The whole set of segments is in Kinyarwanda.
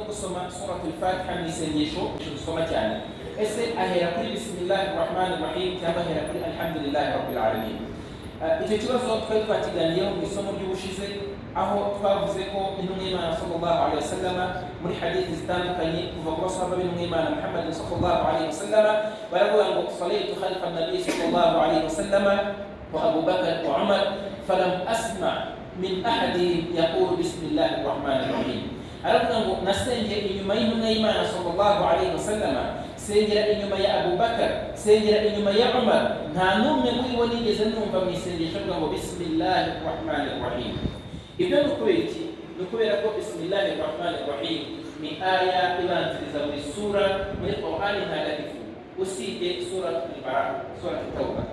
gusoma Suratul Fatiha mu isengesho dusoma cyane, ese ahera kuri "Bismillahi Rahmani Rahim" cyangwa ahera kuri "Alhamdulillahi Rabbil Alamin"? Icyo kibazo twari twakiganiyeho mu isomo ry'ubushize, aho twavuze ko Intumwa y'Imana sallallahu alaihi wasallam, muri hadithi zitandukanye kuva ku basahaba b'Intumwa y'Imana Muhammad sallallahu alaihi wasallam, baravuga ngo "Salaitu khalfa nabi sallallahu alaihi wasallam wa Abu Bakr wa Umar, falam asma min ahadihim yaqulu bismillahi rahmani rahim." Aravuga ngo nasengeye inyuma y'Intumwa y'Imana sallallahu alaihi wasallam, sengera inyuma ya Abu Bakar, sengera inyuma ya Umar, nta n'umwe muri bo nigeze numva mu isengesho avuga ngo "Bismillahi rahmani rahim". Ibyo ni ukubera iki? Ni ukubera ko "Bismillahi rahmani rahim" ni aya ibanziriza buri sura muri Qur'ani Ntagatifu, usibye Sura Al-Bara, Sura Tauba.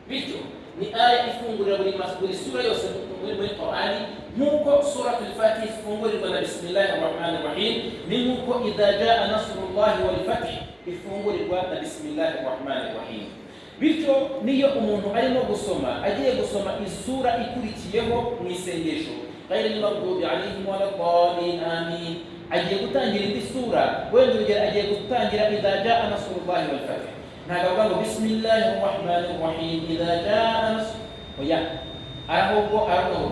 Bityo ni aya ifungurira buri sura yose muri Qur'ani, nk'uko Suratul Fatiha ifungurirwa na "Bismillahi rahmani rahim", ni nk'uko "Idha jaa nasrullahi wal fath" ifungurirwa na "Bismillahi rahmani rahim". Bityo niyo umuntu arimo gusoma, agiye gusoma isura ikurikiyeho mu isengesho, "Ghayril maghdubi alayhim waladdallin, amin", agiye gutangira indi sura, wenda urugero agiye gutangira "Idha jaa nasrullahi wal fath", ntabwo avuga ngo "Bismillahi rahmani rahim idha jaa nasr", oya, ahubwo aravuga ngo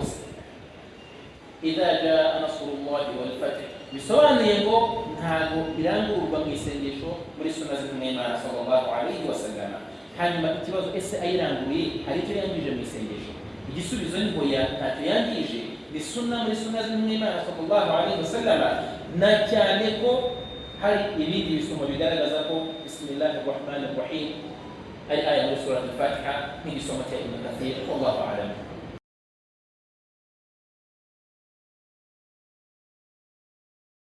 "Idha jaa nasrullahi wal fath". Bisobanuye ngo ntabwo birangururwa mu isengesho muri suna z'Intumwa y'Imana sallallahu alayhi wa sallam. Hanyuma ikibazo, ese ayiranguruye hari icyo yangije mu isengesho? Igisubizo ni hoya, ntacyo yangije, ni suna muri suna z'Intumwa y'Imana sallallahu alayhi wa sallam, na cyane ko hari ibindi bisomo bigaragaza ko "Bismillahi rahmani rahim" ari aya muri Surat Al-Fatiha, nk'igisomo cya Ibn Kathir. Wallahu alam.